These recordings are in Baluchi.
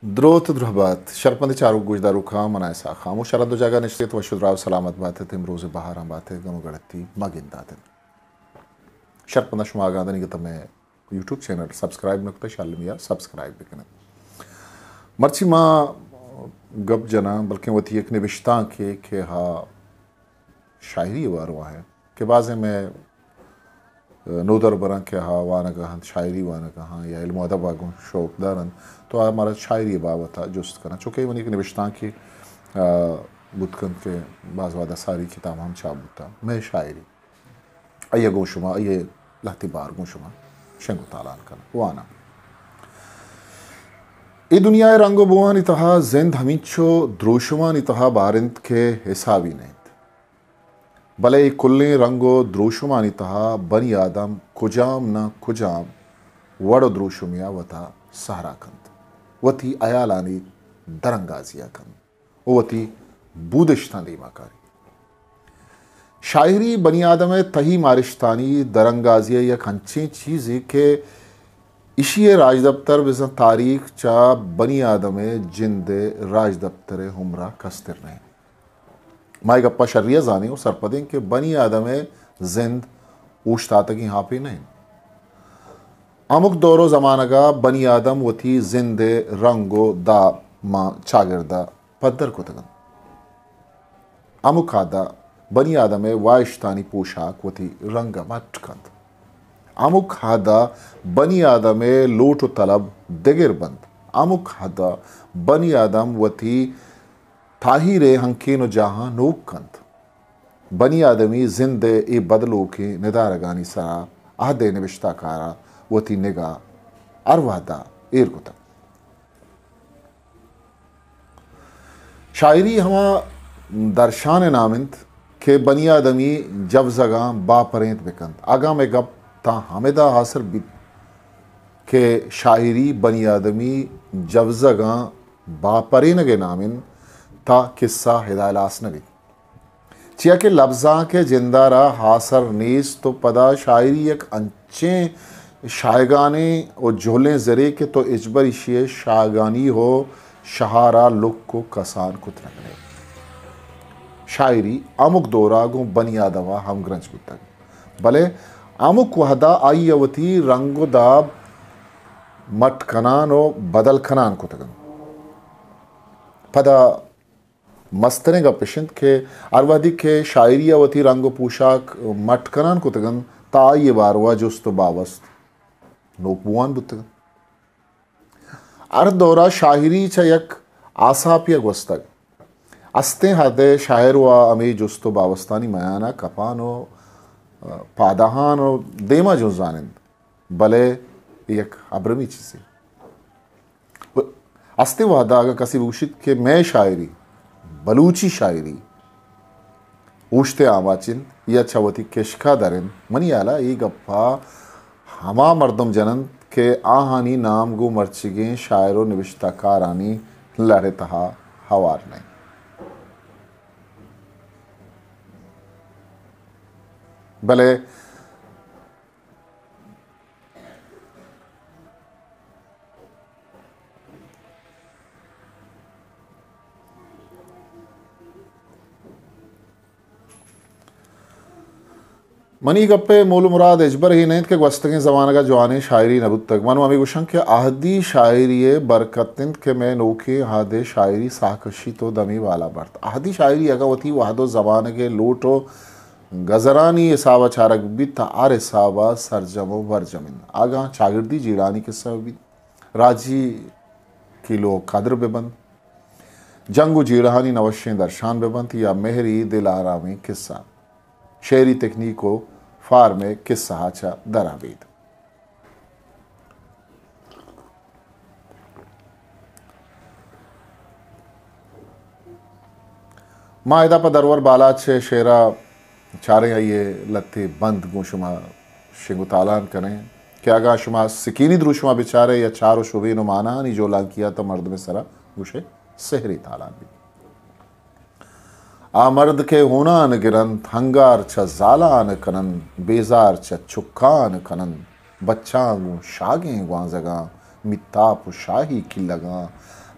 دروت درہبات، شرپندیں چاروک گوشداروکاں، من ءَ اسحاق ہاموش ہر دو جاگہ نشتگ ات، وش و دراہ و سلامت بات ات، امروز بہاراں بات ات، گم و گڑتی مہ گندات ات۔ شرپنداں شما اگاں دنیگت مئے یوٹیوب چینل سبسکرائب نہ کتگ، شال میا سبسکرائب بکن ات۔ مرچی ما گپ جناں، بلکیں وتی یک نبشتانکے کہ ہا شاعری ءِ باروا ایں کہ بازیں مئے نودربراں کہ ہا وانگ ءَ انت، شاعری وانگ ءَ انت یا علم و ادب ءَ گوں شوق دار انت، تو آ مارا شاعری ءِ بابت ءَ جست کناں۔ چونکہ منی یک نبشتانکے، آ، بوت کنت کہ باز وہد ءَ ساری کتاب ہم چاپ بوتاں، مئے شاعری۔ آئی ءَ گوں شما، آئی ءِ لہتے بار گوں شما شنگ و تالان کناں، واناں۔ اے دنیا ءِ رنگ و بوانی تہا زند ہمینچو دروشمانی تہا بار انت کہ حسابی نہ انت۔ بلے اے کلیں رنگ و دروشمانی تہا بنی آدم کجام نہ کجام وڑ و دروشمے ءَ وتا سہرا کنت، وتی ہیالانی درانگازی ءَ کنت و وتی بودشتاں دیما کاریت۔ شاعری بنی آدم ءِ تہی مارشتانی درانگازی ءِ یک انچیں چیزے کہ ایشی ءِ راجدپتر بزاں تاریخ چہ بنی آدم ءِ جند ءِ راجدپتر ءِ ہمراہ کستر نہ انت۔ ما اے گپ ءَ شری ءَ زانیں و سرپدیں کہ بنی آدم ءِ زند اوشتاتگیں آپے نہ انت۔ ہمک دور و زمانگ ءَ بنی آدم وتی زند ءِ رنگ و داب ماں چاگرد ءَ پدر کتگ انت۔ ہمک حد ءَ بنی آدم ءِ واہشتانی پوشاک وتی رنگ ءَ مٹ کنت۔ ہمک حد ءَ بنی آدم ءِ لوٹ و طلب دگر بنت۔ ہمک حد ءَ بنی آدم وتی تاہیر ءِ ہنکین و جاہاں نوک کنت۔ بنی آدمی زند ءِ اے بدلوکیں ندارگانی سرا عہد ءِ نبشتہ کار ءَ وتی نگاہ ہر وہد ءَ ایر کتگ۔ شاعری ہما درشان ءِ نام انت کہ بنی آدمی جوزگاں باپرینت بکنت۔ اگاں مئے گپ تاں ہمدا حاصل بیت کہ شاعری بنی آدمی جوزگاں باپرینگ ءِ نام انت، تا کسہ ہدا ہلاس نہ بیت۔ چیا کہ لبزانک ءِ جند ءَ را ہاسر نیست و پدا شاعری یک انچیں شاہگانیں و جہلیں زرے کہ تو ہچبر ایشی ءِ شاہگانی و شہار ءَ لک و کسان کت نہ کن ئے۔ شاعری ہمک دور ءَ گوں بنی آدم ءَ ہمگرنچ بوتگ، بلے ہمک وہد ءَ آئی ءَ وتی رنگ و داب مٹ کنان و بدل کنان کتگ انت۔ پدا مستریں گپ اش انت کہ ہر وہدی کہ شاعری ءَ وتی رنگ و پوشاک مٹ کنان کتگ انت، تہ آئی ءِ باروا جست و باوست نوک بوان بوتگ انت۔ ہر دور ءَ شاعری چہ یک آساپے ءَ گوستگ۔ استیں حد ءَ شاعر و ہمے جست و باوستانی میان ءَ کپان و پادہان و دیما جنزان انت۔ بلے یک ابرمی چیزے۔ استیں وہد ءَ اگاں کسے بگوشیت کہ مئے شاعری، بلوچی شاعری اوشت ءِ آماچ انت یا چہ وتی کشک ءَ در انت، منی ہیال ءَ اے گپ ءَ ہما مردم جن انت کہ آہانی نام گوں مرچیگیں شاعر و نبشتہ کارانی لڑ ءِ تہا ہوار نہ انت۔ بلے منی گپ ءِ مول ءُ مراد ہچبر اے نہ انت کہ گوستگیں زمانگ ءَ جوانیں شاعری نہ بوتگ۔ من ہمے گوشاں کہ اہدی شاعری ءِ برکت انت کہ مئے نوکیں اہد ءِ شاعری ساہ کشیت ءُ دمے بالا برت۔ اہدی شاعری اگاں وتی وہد ءُ زمانگ ءِ لوٹ ءُ گزرانی حساب ءَ چارگ بیت، تہ ہر حساب ءَ سرجم ءُ برجم انت۔ اگاں چاگردی جیڑھانی قصہ بہ بیت، راجی کیلو ءُ قدر بہ بنت، جنگ ءُ جیڑھانی نہ وشیں درشان بہ بنت یا مہری دل آرامیں قصہ، شعری تکنیک ءُ فارم ءِ قصہ ءَ چہ درا بیت۔ ما ادا پہ درور بالاچ ءِ شعر ءَ چاریں، آئی ءِ لہتے بند گوں شما شنگ ءُ تالان کنیں کہ اگاں شما سکینی دروشم ءَ بچارے یا چار ءُ شبین ءُ مانانی جولانکی ءَ، تہ مردم ءِ سر ءَ گوشے سحرے تالان بیت۔ آ مرد کہ ہونان گرنت، ہنگار چہ زالان کننت، بیزار چہ چکان کننت، بچاں گوں شاگیں گوانزگاں، میتاپ ءُ شاہی کلگاں،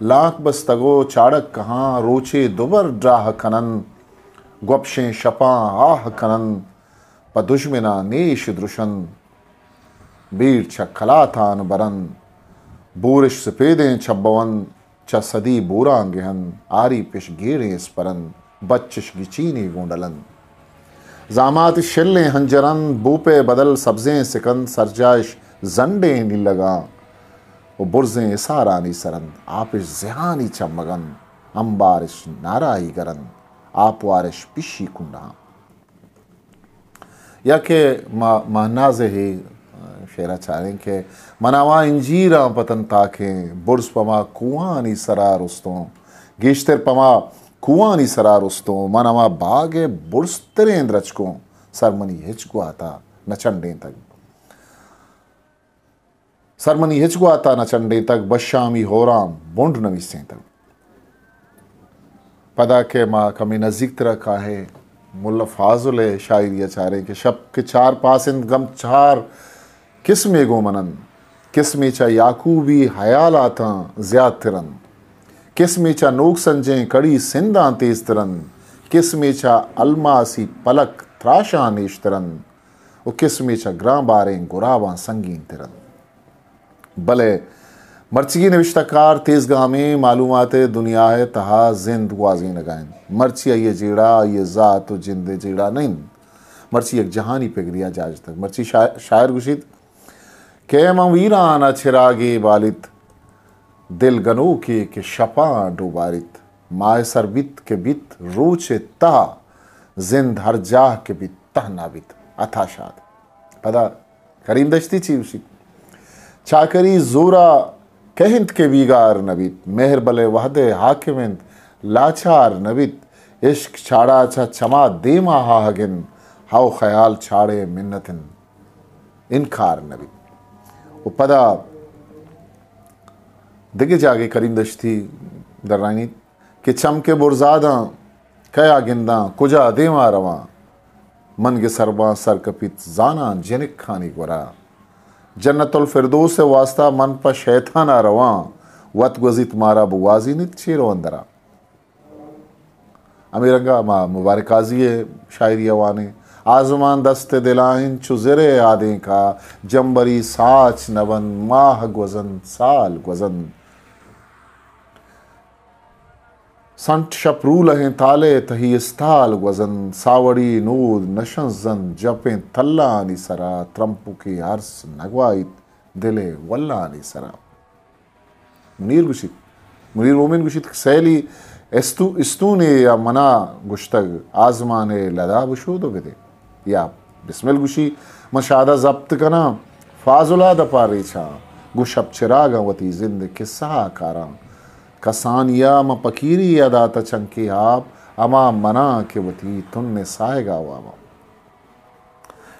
لانک بستگ و چاڑک کہاں، روچے دوبر ڈراہ کنن، گوپشیں شپاں آہ کنن، پہ دژمناں نیش درشن۔ بیڑ چہ کلاتان برن، بورش سپیدیں چبون، چہ سدی بوراں گہن، آری پش گیڑیں اسپرن، بچش گچینی گونڈلن۔ زامات شلیں ہنجرن، بوپے بدل سبزیں سکن، سرجاش زنڈیں نیلگاں و برزیں اسارانی سرن، آپش زہانی چمگن، امبارش نارائی گرن، آپوارش پشی کنڈاں۔ یا کہ ما مہناز ءِ شعر ءَ چاریں کہ من ہما انجیراں پہ تن تاکیں، برز پہ ما کوہانی سرا رستوں، گیشتر پہ ما کوہانی سرا رستوں، من ہما باگ ءِ برزتریں درچکوں، سر منی ہچ گواتا نہ چنڈینتگ۔ سر منی ہچ گواتا نہ چنڈینتگ، بشامی ہورام بنڈ نویسینتگ۔ پدا کہ ما کمے نزیک ترا کاہیں، ملا فاضل ءِ شاعری ءَ چاریں کہ شپ کہ چار پاس انت گم چار قسمے گوں من انت، قسمے چہ یعقوبی حیالاتاں زیات تر انت، قسمے چہ نوک سنجیں کڑی سنداں تیز تر انت، قسمے چہ الماسی پلک تراشاں نیشتر انت۔ و قسمے چہ گران باریں گراباں سنگین تر انت۔ بلے مرچیگیں نبشتہ کار تیز گامیں معلومات ءِ دنیا ءِ تہا زند گوازینگ ءَ انت۔ مرچی آئی ءِ جیڑہ آئی ءِ ذات و جند ءِ جیڑہ نہ انت۔ مرچی یک جہانی پگرے ءَ جاہ جتگ۔ مرچی شاعر، شاعر گوشیت کہ من ویران ءَ چراگے بالیت، دل گنوکے کہ شپاں ڈوباریت، ماہ سر بیت کہ بیت روچ ءِ تہا، زند ہر جاہ کہ بیت تہنا بیت۔ عطا شاد۔ پدا کریم دشتی چی گوشیت؟ چاکری زورا کئے انت کہ بیگار نہ بیت، مہر بلے وہدے حاکم انت، لاچار نہ بیت، عشق چاڑا چہ چما دیما آہگ انت، ہو خیال چاڑے منت انت، انکار نہ بیت۔ و پدا دگہ جاگے کریم دشتی درائینیت کہ چم کہ برزاداں کیا گنداں، کجا دیما رواں، من گہ سرباں سر کپیت زاناں جنکانی گورا۔ جنت الفردوس ءِ واسطہ من پہ شیطانا رواں، وت گوزیت مارا بگوازینیت چیر و اندرا۔ ہمے رنگا ما مبارک قاضی ءِ شاعری ءَ وانیں۔ آزمان دست دلاں انت چو زر ءِ آدینکا، جمبری ساچ نہ بنت، ماہ گوزنت، سال گوزنت۔ سنٹ شپ رولہیں تالے تہی استال گوزنت، ساوڑی نود نشنزنت، جپیں تلانی سرا ترمپوکی ارس نگوائیت دل ءِ ولانی سرا۔ منیر گوشیت، منیر مومن گوشیت کہ سیلی استو، استونے یا منا گوشتگ، آزمان ءِ لدا بشود و بدے۔ یا بسمل گوشی، من شادا ضبط کناں، فاضلا دپا ریچاں، گوں شپ چراگاں وتی زند ءِ قصہ ءَ کاراں۔ کسانیا من پکیری ءَ داتہ چنکے آپ، ہما مناں کہ وتی تن ءِ ساہگا واباں۔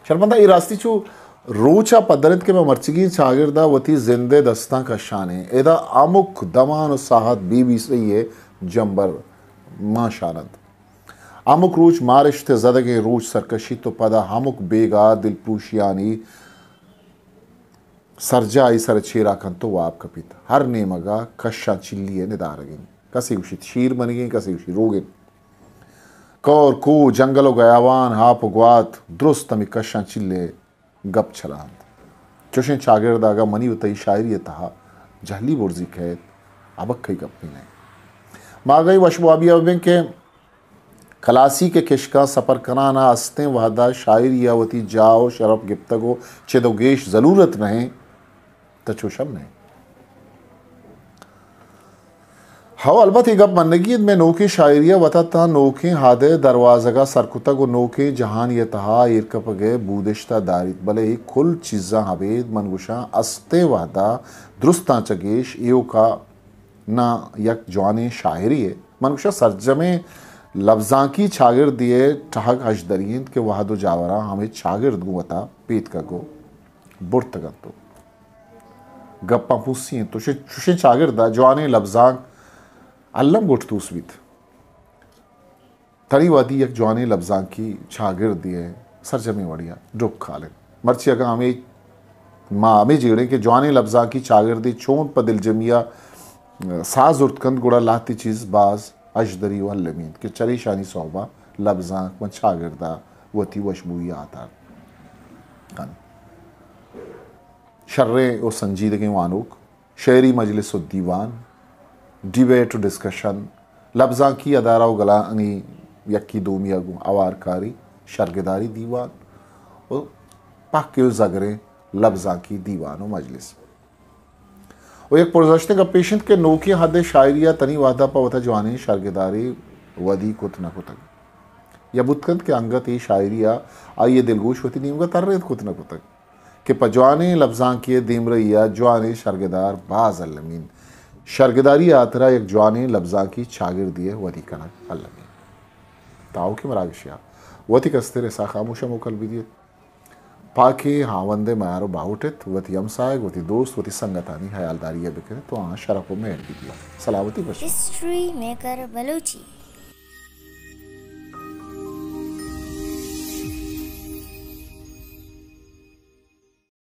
شرمندہ، اے راستی چو روچ ءَ پدر انت کہ ما مرچیگیں چاگرد ءَ وتی زند ءِ دستاں کشانیں۔ ادا ہمک دمان و ساہت بی بی سی ءِ جمبر مانشان انت۔ ہمک روچ مارشت ءِ زدگیں روچ سر کشیت و پدا ہمک بیگاہ دلپروشیانی سرجاہی سر ءَ چیرا کنت و واب کپیت۔ ہر نیمگ ءَ کشاں چلی ءِ ندارگ انت۔ کسے گوشیت شیر منگیں، کسے گوشیت روگن۔ کور، کوہ، جنگل و گیاوان، آپ و گوات، درست ہمے کشاں چل ءِ گپ چلانت۔ چوشیں چاگرد ءَ اگاں منی و تئی شاعری ءِ تہا جہلی برزی کئیت، ابکہی گپے نہ انت۔ ما اگاں اے وش بوابی ءَ ببیں کہ کلاسیک ءِ کشکاں سپر کنان ءَ استیں وہد ءَ شاعری ءَ وتی جاہ و شرپ گپتگ و چد و گیش ضلورت نہ انت، تہ چوش ہم نہ انت۔ ہو، البت اے گپ منگی انت، مئے نوکیں شاعری ءَ وتا تاں نوکیں ہد ءِ دروازگ ءَ سر کتگ و نوکیں جہانی ءِ تہا ایر کپگ ءِ بودشت ءَ داریت، بلے اے کل چیزاں ابید من گوشاں استیں وہد ءَ درستاں چہ گیش ایوک ءَ ناں یک جوانیں شاعرے ءِ۔ من گوشاں سرجمیں لبزانکی چاگردے ءِ ٹہگ ہژدری انت کہ وہد و جاوراں ہمے چاگرد گوں وتا پیتکگ و برتگ انت و گپاں پوسی انت۔ چوشیں، چوشیں چاگرد ءَ جوانیں لبزانک الم گٹ توس بیت۔ تنی وہدی یک جوانیں لبزانکی چاگردے ءِ سرجمیں وڑے ءَ ڈکھ ہال انت۔ مرچی اگاں ہمے، ما ہمے جیڑیں کہ جوانیں لبزانکی چاگردے چون پہ دلجمی ءَ ساز زرت کنت، گڑا لہتے چیز باز اژدری و المی انت کہ چریشانی سوبا لبزانک من چاگردا وتی وشبوئی آتار کنت۔ شریں و سنجیدگیں وانوک، شعری مجلس و دیوان، ڈیبیٹ و ڈسکشن، لبزانکی ادارہ و گلانی یکی دومی ء گوں اوار کاری، شرگداری دیوان و پہکے و زگریں لبزانکی دیوان و مجلس۔ و یک پرزشتیں گپے ایش انت کہ نوکیں حد ء شاعری ء تنی وہدا پہ وتا جوانیں شرگدارے ودی کت نہ کتگ۔ یا بوت کنت کہ انگت اے شاعری ء آئی ء دلگوش وتی نیمگ ء ترینت کت نہ کتگ کہ پہ جوانیں لبزانکی ء دیمرئی ء جوانیں شرگدار باز المی انت۔ شرگداری ء ہاترا یک جوانیں لبزانکی چاگردے ء ودی کنگ المی انت۔ تاؤکیں مراگشے ء وتی کستر اسحاق خاموش ء موکل بدیت۔ پاکیں ہاوند ء میار و باہوٹ ات، وتی ہمساہگ، وتی دوست، وتی سنگتانی ہیالداری ء بکن ات و آہاں شرپ و مہر بدیت۔ سلامتی بخش۔ History maker Balochi.